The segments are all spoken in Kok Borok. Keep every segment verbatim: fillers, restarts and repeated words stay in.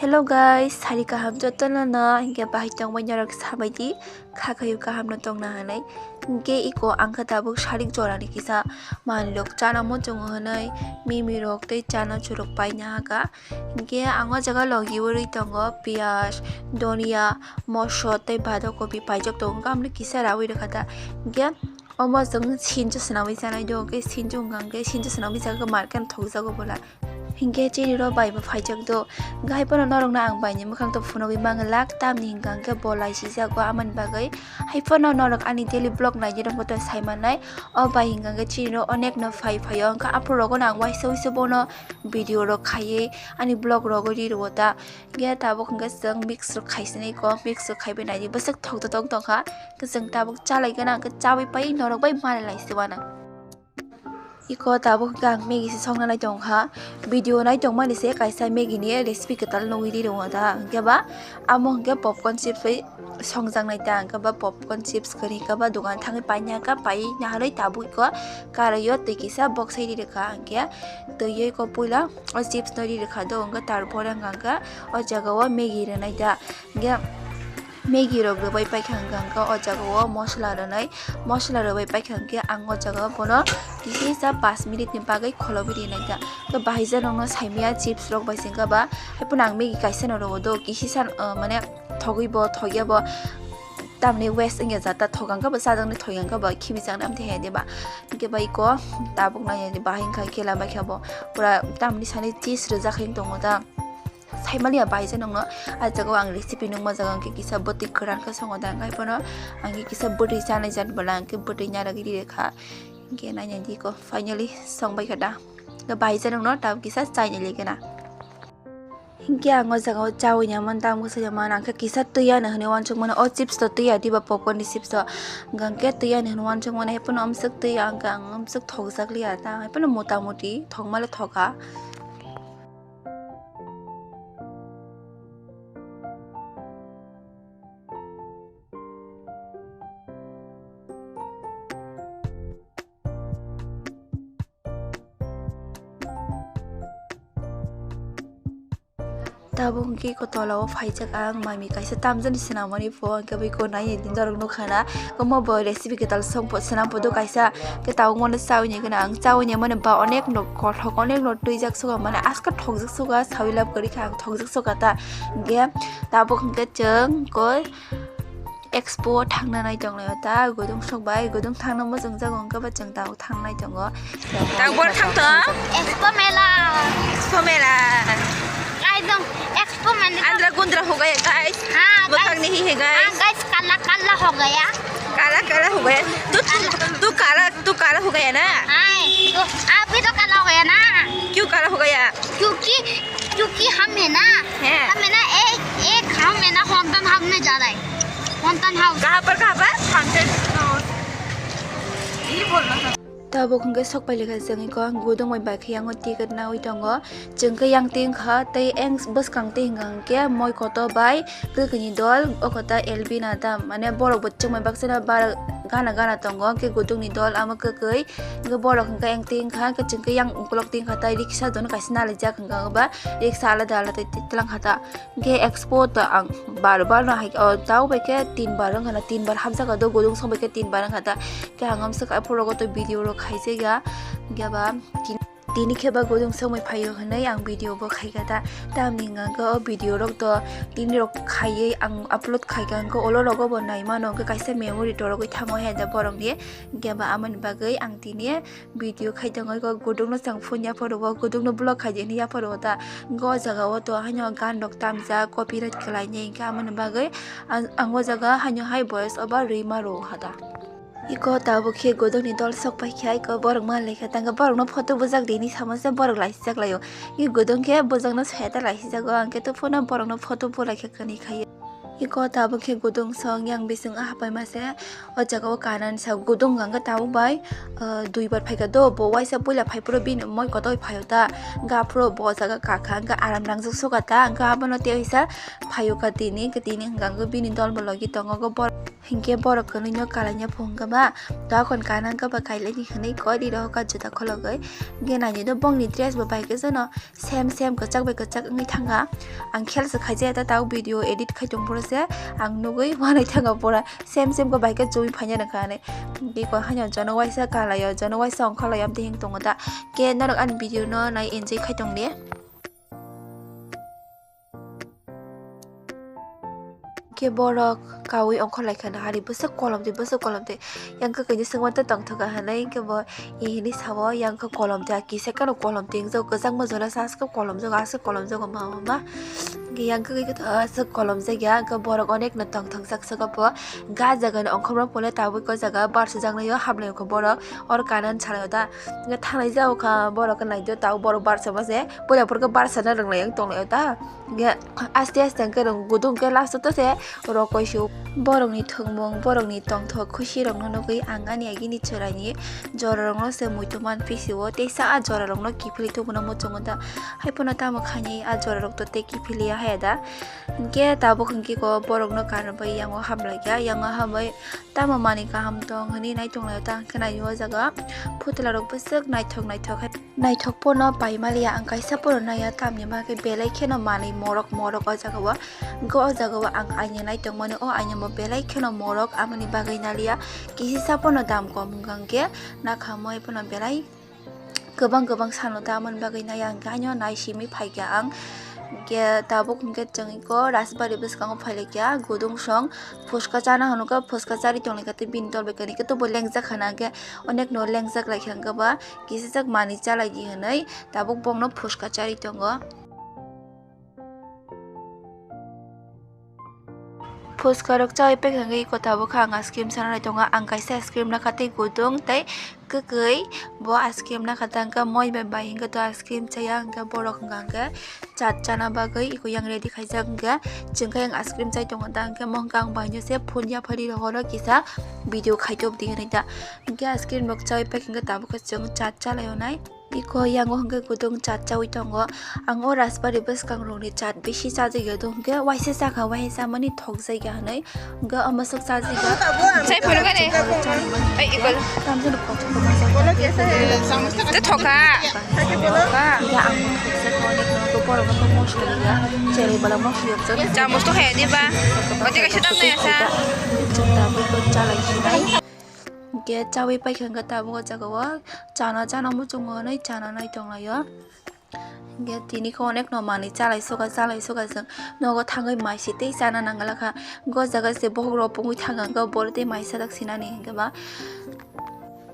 Hello guys, sari kaham jotono no, hinkhe bahai tongbai norok sabaidi, khakhayu kaham no tongna hinwi. Hinkhe iko ang khe tabuk sari jorani kisa manlok chana muchungo hinwi mimi rok tei chana churuk paina haka. Hinkhe ang o jaga logi uri tongo piyaj, donia, moso tei badhakopi paijak tongo, amoni kisa rawi rwkha da. Hinkhe omo chwng sinjo swnamwi chanai do, hinkhe sinjo wngkha hinkhe sinjo swnamwi chakhe market thokjago bola. Hinkhe chini rok bai bo phaijak do. Hinkhe hai phano norokno ang baini mwkhang to phunugwi manglak, tamni hinkha hinkhe bo laisijago, amoni bagwi hai phano norok ani daily vlog nainai rokbo to sai mannai. O bai hinkha hinkhe chini rok onek no phai phaio, hinkhe aphuru rogo no ang waisa waisa bono video rok khaiwi ani vlog rogo ri rwo ta. Hinkhe tabuk hinkhe chwng mix rok khaisinai ko, mix rok khaibai naidi bwswk thok to tong tongkha. Hinkhe chwng tabuk chalai gana hinkhe chawi pai norok bai malai lai se uanw. Iko tabuk hinkhe ang Maggie se songna nai tongkha. Video nai tongmani se kaisa Maggie ni recipe kwtal nugwi ri rwo ta. Hinkhe ba amo hinkhe popcorn chips bai songjaknai ta, hinkhe ba popcorn chips kwrwi hinkhe ba dogan thangwi paina hinkhe pai naharwi tabuk iko karaio twi kisa boksai ri rwkha, hinkhe twiwi iko puila o chips no ri rwkha do, hinkhe tarpore hinkhe o jaga o Maggie rwnai ta. Hinkhe Maggie rok rwbai paikha hinkhe o jaga o mosola rwnai, mosola rwbai paikha hinkhe ang o jaga o bono kisa kisa panch minute ni bagwi kholobi rinai ta. Hinkhe bahai jano no saimaya chips rok bai se hinkhe ba, hai phano ang Maggie kaisa no rwo do, kisa san, uh, mane thogwi bo thogya bo tamni waste wngya jata, thok ang khe bo chajak nai, thok ang khe bo khibi chak nai, amtwi hai diba. Hinkhe ba iko tabuk nai di bahai hinkhe kela bai khe bo pura tamni sani cheese rwjak hai tongo ta. Saimaliya bahai se nongno, ah, jaga o ang recipe nukma jaga hinkhe kisa bwtwi kwran khe songo da, hinkhe phano ang kisa bwtwi chanai jat bwla hinkhe bwtwi narwgwi ri rwkha. Hinkhe nainai di ko finally songbai kha da. Hinkhe bahai se nongno tabuk kisa chainai lai khe na. Hinkhe ang o jaga o chaui ya man, tamo se ya man, ang khe kisa twi ya hinwi uansuk mano, o chips to twi ya diba, popcorn ni chips to, hinkhe twi ya hinwi uansuk mano, hai phano amswk twi ya, hinkhe ang amswk thokjak liya ta, hai phano mota moti thokma le thoka. Tabuk hwnkhe iko tola o phaijak ang mami kaisa tamjani swnamani pho, hwnkhe bai iko nai din norok nukha na, omo bo recipe kwtal song pho swnam pho do kaisa, hwnkhe tabuk mano chaui ni gana ang chaui ni mani ba onek no kothok onek no twijak suka mane aska thokjak suka saui lab kwrwi kha ang thokjak suka ta, hwnkhe tabuk hwnkhe chwng koi Expo thangna nai tonglaio ta, gudung sok bai, gudung thangna muchung jago, hwnkhe bo chwng tabuk thangnai tongo. Tabuk bor thang to? Expo mela. Expo mela. Kaijong Expo mela. Andra gundra ho gaya, guys. Ha, guys. Bwkhak ni hi hi, guys. Ah, guys, kala kala ho gaya. Kala kala ho gaya. Tu, tu, tu kala, tu kala ho gaya na? Hai, tu, abhi to kala ho gaya na. Kyun kala ho gaya? Kyunki, kyunki hum hai na. Hai. Hum hai na, ek, ek hum hai na, hontan hum mein ja raha hai. Wonton house. Kaha par, kaha par? Haunted house. Ye bolna tha. Tabuk hwnkhe sok pailika chwng iko ang gudung bai bai khe yango ticket naui tongo. Chwng khe yang ting kha tei eng bwskang ting hwnkha hwnkhe moi koto bai kwkwi ni dol o kota Elvina ta mane borok bo chwng bai baksa no bar gana gana tongo hwnkhe gudung ni dol amo kwkwi hwnkhe borok hwnkhe yang ting kha hwnkhe chwng khe yang ukulok ting kha tai riksa dono kaisa nalaijak hwnkha hwnkhe ba riksa alada alada tei tlang kha ta. Hwnkhe Expo to ang bar bar no hai, o, tao bai khe tin bar wngkha na, tin bar hapjak kha do, gudung song bai khe tin bar wngkha ta. Khe ang amswk aphuru rogo to video rok khaijak ya, hwnkhe ba tin-, tini khe ba gudung song bai phaio hwnwi ang video bo khaikha ta. Tamni hwnkha khe o video rok to tini rok khaiwi ang upload khaikha, hwnkhe olo rogo bo nai mano, hwnkhe kaisa memory torogwi thango hai da borok ni, hwnkhe ba amoni bagwi ang tini video khai tongo, iko gudung no chwng phone yaphuru o, gudung no block khai di hwnwi yaphuru o ta. Hwnkhe o jaga o to haino gan rok tamjak, copyright khlai ni, hwnkhe amoni bagwi ang, ang o jaga haino hai voice over rwima rwo ha ta. Iko tabuk khe gudung ni dol sok pai kha, iko borok ma lai kha, tangkhe borok no photo bujak di hwnwi sama se borok lai sijak lai o. I gudung khe bujak no soya ta lai sijak o, ang khe to phone o borok no photo bu lai kha, kani khai o. Iko tabuk khe gudung song yang bising a hapai ma se. O jaga o kanan sa gudung hwnkha khe tabuk bai, ah, duibar phaikha do, bo waisa puila phaiphuru bini moi kotor phaio ta, hwnkha aphuru bo jaga kakha hwnkha aram nangjak sukha ta, hwnkha abono tei waisa phaio kha tini, hwnkha tini hwnkha khe bini dol bo logi tongo, bo hinkhe borok kwnwi no kalaina phunukha ba, tokon kanan khe ba kailaini hwnwi koi ri rohor kha juda khologwi, hwnkhe naidi do bongni dress bo bai khe jono. Same same kwchak bai kwchak wngwi thangkha. Ang khel se khaijaya ta tabuk video edit khai tong phuru se ang nugwi wanai thangkha pura same same khe bai khe chumui phaina nangkha hinwi. Biko haino jono waisa kalaio, jono waisa ongkhorlaio amtwi hing tongo ta. Khe norok ani video no nai enjoy khai tong di. Khe borok kaui ongkhor lai kha na hari bwswk kolom twi, bwswk kolom twi. Yang kwkhwini swngma tei tongthok kha hinwi khe bo e hinwi sao, yang khe kolom twi, kisa kheno kolom twi wngjak, kwchangma jora se aswk kolom jago, aswk kolom jago ma ma ma. Yang kwkhwini aswk kolom jak ya, khe borok onek no tongthok jak se bo. Ga jaga ni ongkhorma pole tabuk o jaga bar sijak naio, hamlaio khe borok oro kanan salaio da. Thanglai jago kha borok khe naidi tabuk borok bar sama se, puila borok khe bar sana rwnglaio tonglaio da. Hingke aste aste hingke rong gudung hingke last o to se rokoi se o. Borok ni thwngmung, borok ni tongthok khusi rok no nugui ang ani agini chwrai ni jora rok no se muitu man phi si o, teisa a jora rok no kiphilwi tubuna muchungo da. Hai phano tamo khainai a jora rok to tei kiphilya haya da. Hingke tabuk hingke ko borok no kana bai yango hamlai kha, yango hambai tamo manwi kaham tong hinui naitung lai o ta hingke nai o jaga phutla rok bwswk naithok naithok hai. Naithok pono paimaliya, ang kaisa pono naiya, tamni bagwi belai kheno manwi morok morok o jaga o. Hwnkhe o jaga o ang aina naitongmani, o aina bo belai kheno morok, aboni bagwi naliya. Kisisa pono dam kom wngkha hwnkhe, nakha moi pono belai kwbang kwbang sano ta, aboni bagwi naiya hwnkhe, haino nai simi phaikha ang. Hwnkhe tabuk hwnkhe chwng iko Rajbari bwskango phailaikha, gudung song phuska chana hwnukha, phuska chari tonglaikha tei bini tol bai kani khe teibo lengjak khana hwnkhe, onekno lengjak laikha hwnkhe ba. Kisijak manwi chalai di hwnwi tabuk bongno phuska charwi tongo. Phuska rok chawi pek hwnkhe iko tabuk kha ang ice cream sana nai tongo. Ang kaisa ice cream nakha tei gudung tei kwkwi. Bo ice cream nakha ta hwnkhe moi bai bai hwnkhe to ice cream chaya hwnkhe borok hwnkha hwnkhe chat chana bagwi iko yang ready khaijak hwnkhe chwng khe yang ice cream chai tongo ta hwnkhe mo hwnkhe ang bai no se phone yaphari rohoro kisa video khaitop di hwnwi ta. Hwnkhe ice cream rok chawi pek hwnkhe tabuk khe chwng chat chalai onai. Iko yango hwnkhe gudung chat chawi tongo. Ang o Rajbari bwskangrokni chat bisi chajagya do hwnkhe waisa chakha, waisa chamani thokjakya hwnwi hwnkhe omo swk chajagya. Sai phuru gani. Ei, iko. Tamjani kothok kothok. Te thoka. Hwnkhe ang thokjak hwnwi hwnkhe borokno to mosla ya. Cherai bala mosla yokjak. Chamus to khaya diba? Mati kaisa tamnai asa. Chwng tabuk chalai sinai. Hwnkhe chawi paikha hwnkhe tabuk o jaga o chana chana muchungo hwnwi chana nai tonglaio. Hwnkhe tini khe onek no manwi chalai suka chalai suka chwng nogo thangwi mai se tei chana nangla kha. Go jaga se bohrok pungwi thang kha hwnkhe boro tei mai sajak sinani hwnkhe ba.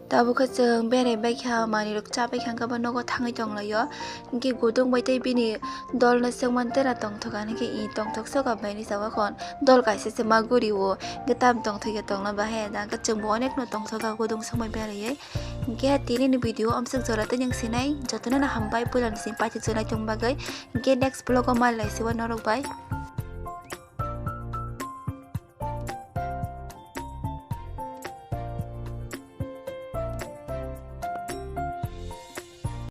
Tabuk khe chwng berai bai kha manwi rok cha bai kha hwnkhe ba nogo thangwi tonglaio. Hwnkhe gudung bai tei bini dol no swngmantera tongthok ani khe i tongthok soka bai ni sabo khon. Dol kaisa se ma guri o, hwnkhe tam tongthok ya tongna bahai ya da, hwnkhe chwngbo onek no tongthok ya gudung swngbai beraiwi. Hwnkhe tini ni video amswk jora tei nang sinai, jotono no hambai puila ni simi paithak chwng naitung bagwi. Hwnkhe next vlog o malai sibo norok bai.